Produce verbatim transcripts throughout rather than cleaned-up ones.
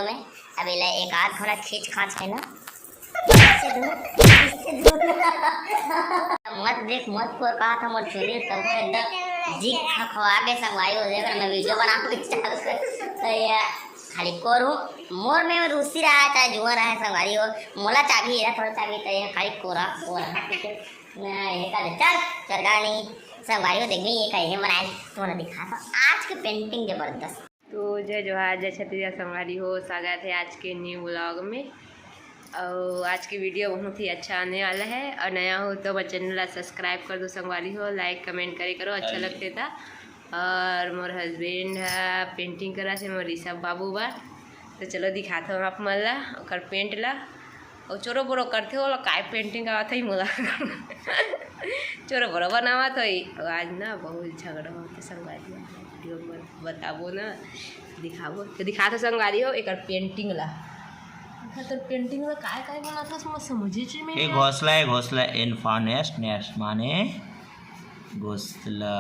में। अब एला एक आध घंटा खींच खांच के ना, इससे दूर, इससे दूर। मत देख, मत कोर, कहा था मोर चोरी, तब एकदम जी खखवा के संगवारी हो जाएगा। मैं वीडियो बनाऊंगी चालू कर, तो ये खाली कोर हूँ। मोर में रूसी रहा, चाहे जुआ रहा, संगवारी हो, मोला चाबी, एला थोड़ा चाबी, तो ये खाली कोरा, कोरा। ना, ये का दे, चल, चल, गानी। संगवारी हो, देख भी ये कहे बनाए, तुम्हारा दिखा था आज के पेंटिंग जबरदस्त। तो जय जोहार, जय छत्तीसगढ़ संगवारी हो, स्वागत है आज के न्यू व्लॉग में। और आज की वीडियो बहुत ही अच्छा आने वाला है, और नया हो तो हमारे चैनल ला सब्सक्राइब कर दो संगवारी हो, लाइक कमेंट करे करो, अच्छा लगते था। और मोर हस्बैंड है पेंटिंग करा से मोर ऋषभ बाबू बा, तो चलो दिखाता हूँ आप मन ला ओकर पेंट ला। अउ चोरो बोरो करथे, ओला काय पेंटिंग आवत होही मोला। चोरो बोरो बनावत होही। अउ आज ना बहुत झगड़ा होथे संगवारी हो, वीडियो में बताबो ना, दिखाबो। तो दिखात हो संगवारी हो एकर पेंटिंग ला। हाँ, तोर पेंटिंग ला काय काय बनात हस, मोला समझे च नहीं एक आया। घोसला है, घोसला, एन फॉर नेस्ट, नेस्ट माने घोसला।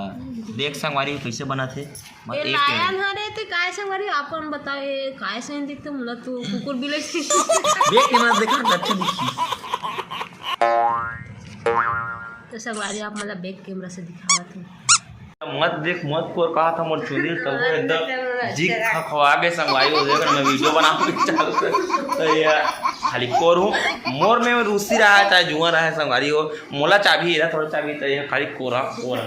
देख संगवारी हो कैसे बनत हे। मत ए एक लायन हरे ते काय संगवारी, आपन बताओ, ए काय सही दिखते, मोला तो कुकुर बिलाई से। देख के मत देखा, अच्छा दिखी। तो संगवारी आप मतलब बैक कैमरा से दिखावत हो। मत देख, मत कोर, कहा था मोर चोरी, तब वो एकदम जी खखवा के संगवारी हो जाएगा। मैं वीडियो बनाऊंगी चालू कर, तो ये खाली कोर हूँ। मोर में रूसी रहा है, चाहे जुआ रहा है, संगवारी हो, मोला चाबी, एला थोड़ा चाबी, तो ये खाली कोरा, कोरा।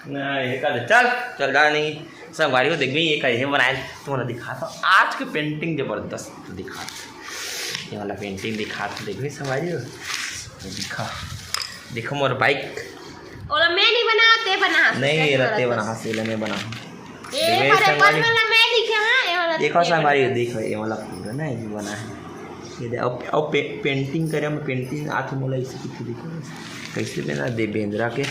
ना, ये का दे, चल, चल, गा नहीं। संगवारी हो, देखबे, ये कहे बनाए, तुम्हारा दिखाता हूँ। आज के पेंटिंग जबरदस्त दिखाता हूँ। ये वाला पेंटिंग दिखाता हूँ, देखबे, संगवारी हो, ये दिखा, देखो मोर बाइक। ओला मैं नहीं बना, ते बना। नहीं, ये रत्ते बना, हाँ, सीला मैं बना। ए, देखबे, पर संगवारी, वाला मैं लिखे, हाँ, ये वाला देखो, संगवारी हो, देखो, ये वाला पूरा ना, ये बना है। ये दे, अब, अब पे-, पेंटिंग करे, हम पेंटिंग आथे मोला इसे किथे देखो। कैसे बना दे बेंदरा के?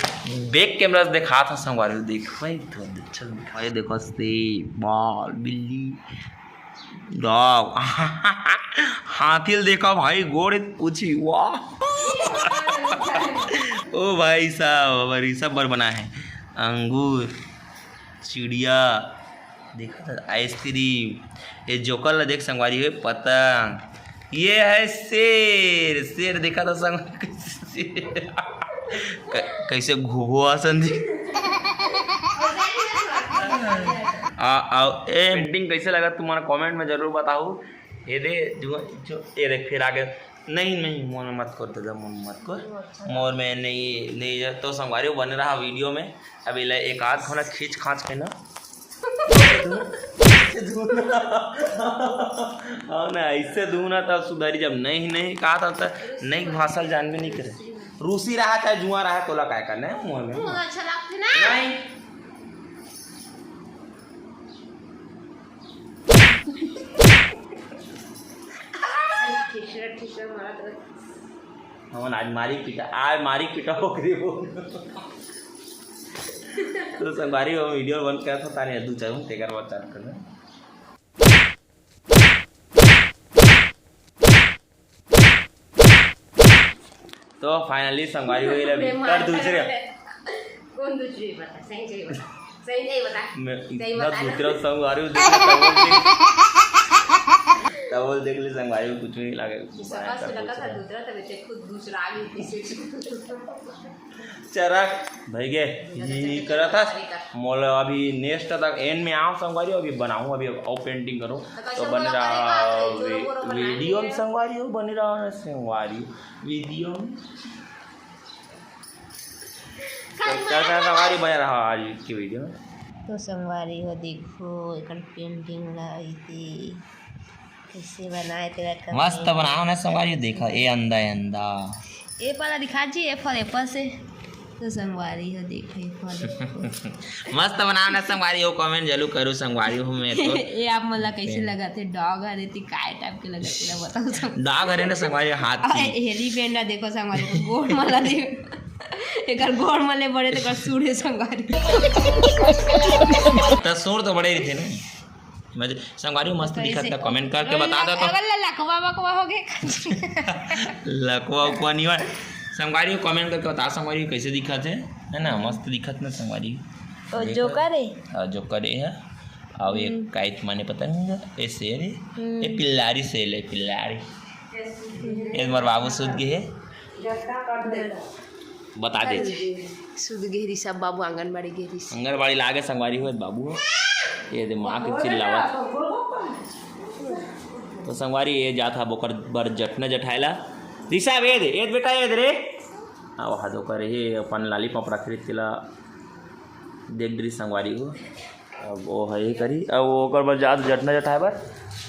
बैक कैमरा से दिखात हूँ संगवारी, देख भाई, तो अच्छा दिखा। ये देखो, से बाल, बिल्ली, डॉग, हाथी ल देखा भाई, गोड़ पूछी, वाह। ओ भाई साहब, हमारी सब बर बना है। अंगूर, चिड़िया, देखा था, आइसक्रीम, ये जोकर ला देख संगवारी हो, पतंग, ये है शेर, शेर देखा था संग, क-, कैसे घुघुआ असन दिख-, आ, आ, ए, पेंटिंग कैसे लगा तुम्हारा कमेंट में जरूर बताओ। ये दे, जो, जो, ये देख, फिर आगे, नहीं, नहीं, मोर में मत कर दादा, मोर में मत कर। मोर में नहीं, नहीं, तो संगवारी हो बने रहा वीडियो में। अब एला एक आध घंटा खींच खांच के ना, हाँ ना, ऐसे दूं ना तब सुधरी, जब नहीं, नहीं कहा था, तो नहीं भाषा जानबे नहीं करे। रूसी रहा चाहे जुआ रहा, तोला काय करना है मोर में? मुंह अच्छा लगते ना। नहीं। हमन आज मारी पीटा, आज मारी पीटा हो गई वो। तो संगवारी, वो वीडियो बंद करत हो, ताने दू चार घंटे तेकर बाद चालू करना। तो finally संगवारी हो गई, अभी कर दूसरे। कौन दूसरी बता, सही सही बता, सही सही बता, मैं सही इतना बता ना। दूसरा संगवारी हो, देख ले, तब बोल देख, तब बोल देख ले संगवारी हो, कुछ नहीं लागे। ये सका से लगा था दूसरा, तब इसे खुद दूसरा आ गई पीछे। चरक भाई गे, ये करा था। मोला अभी नेक्स्ट तक एंड में आओ संगवारी, अभी बनाऊं, अभी और पेंटिंग करूं। तो बने रहा वीडियो में संगवारी हो, बने रहा ना संगवारी वीडियो में। तो चल, चल, संगवारी बने रहा आज की वीडियो में। तो संगवारी हो, देखो एकर पेंटिंग ला ऐसे कैसे बनाए तेरा कमी। मस्त बनाओ ना संगवारी, देखो, ए अंधा, ए अंधा। ए पाला दिखा जी, ए फल, एप्पल से। तो संगवारी हो, देखो, ए फल, एप्पल। मस्त बनाओ ना संगवारी हो, कमेंट जरूर करो संगवारी हो, मैं तो। ए आप मन ला कैसे लगत हे, डॉग हरे ती काय टाइप के लगत हे, बताओ संग-। डॉग हरे ना संगवारी, हाथी। अरे, हेली बेंडा देखो संगवारी, गोड़ मला दे। एकर गोड़ मले बड़े तो एकर सूढ़े संगवारी। त सूढ़ तो बड़े रहिथे ना। मजे, संगवारी हो मस्त दिखत हे, कमेंट करके बता दो तो। अगर ल-, लकवा वकवा हो गए। लकवा उकवा नहीं हुआ। संगवारी हो कमेंट करके बता, संगवारी हो कैसे दिखत हे, है ना, मस्त दिखत ना संगवारी। ओ, देखो। जोकर हे? हाँ, जोकर हे। अउ एक काइत माने पतंग, ए सेल, ए पिल्लारी सेल, ए पिल्लारी। ए मोर बाबू सुत गे हे। बता दे। सुत गे रिसब बाबू, आंगनबाड़ी गे रिस। आंगनबाड़ी लागे संगवारी हो बाबू हो। ये दे माँ के चिल्लावत। तो संगवारी ये जात हा बोकर बर जटना जठायला। रिसब ये दे, ये दे बेटा, ये दे रे। अब हा दो करे हे अपन लालीपॉप रख रे तेला। देख डरी संगवारी हो। अब वो है ये करी, अब वो ओकर बर जात जटना जठाए बर।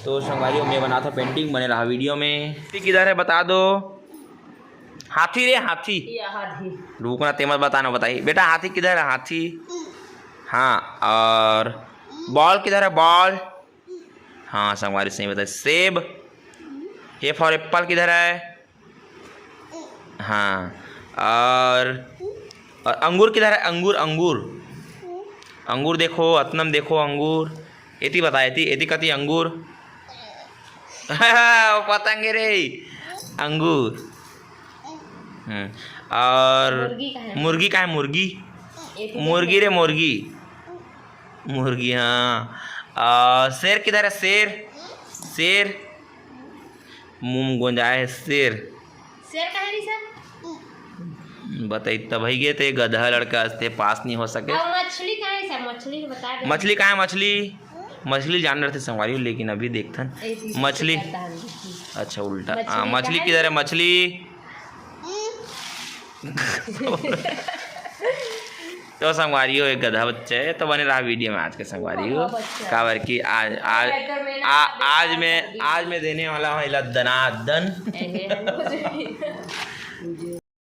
तो संगवारी हो, मैं बनाता पेंटिंग, बने रहा वीडियो में। किधर है बता दो। हाथी रे हाथी। ये हाथी। रुकना, ते मत बताना, बताई बेटा, हाथी किधर है? हाथी। हाँ, और बॉल किधर है? बॉल। हाँ संगवारी, सही बताए, सेब। ए फॉर एप्पल किधर है? हाँ, और, और अंगूर किधर है? अंगूर, अंगूर। अंगूर देखो, अतनम देखो, अंगूर। एती बता, एती, एती कती अंगूर। पतंग रे, अंगूर। हम्म, और मुर्गी कहाँ है? मुर्गी कहाँ है? मुर्गी। एती मुर्गी रे, मुर्गी। मुर्गी, हाँ। आ, शेर किधर है? शेर, शेर। मुंह गोंजाए है शेर। शेर कहाँ है रे सर? बताई तब ही गे ते गधा लड़का अस्ते पास नहीं हो सके। और मछली कहाँ है सर? मछली तो बता दे। मछली कहाँ है? मछली, मछली जान रहे थे संगवारी, लेकिन अभी देखथन। ए, पीछे मछली। से करता है, देखिए। अच्छा, उल्टा। मछली हाँ, मछली कहाँ है? किधर है? मछली। तो संगवारी हो, एक गधा बच्चा है, तो बने रहा वीडियो में आज के संगवारी हो। गधा बच्चा। काबर कि आज, आज, ट्रैक्टर में ना आ, आगे आज काम मैं, कर दी। आज मैं देने वाला हूँ इला दनादन। एहे, हम लोग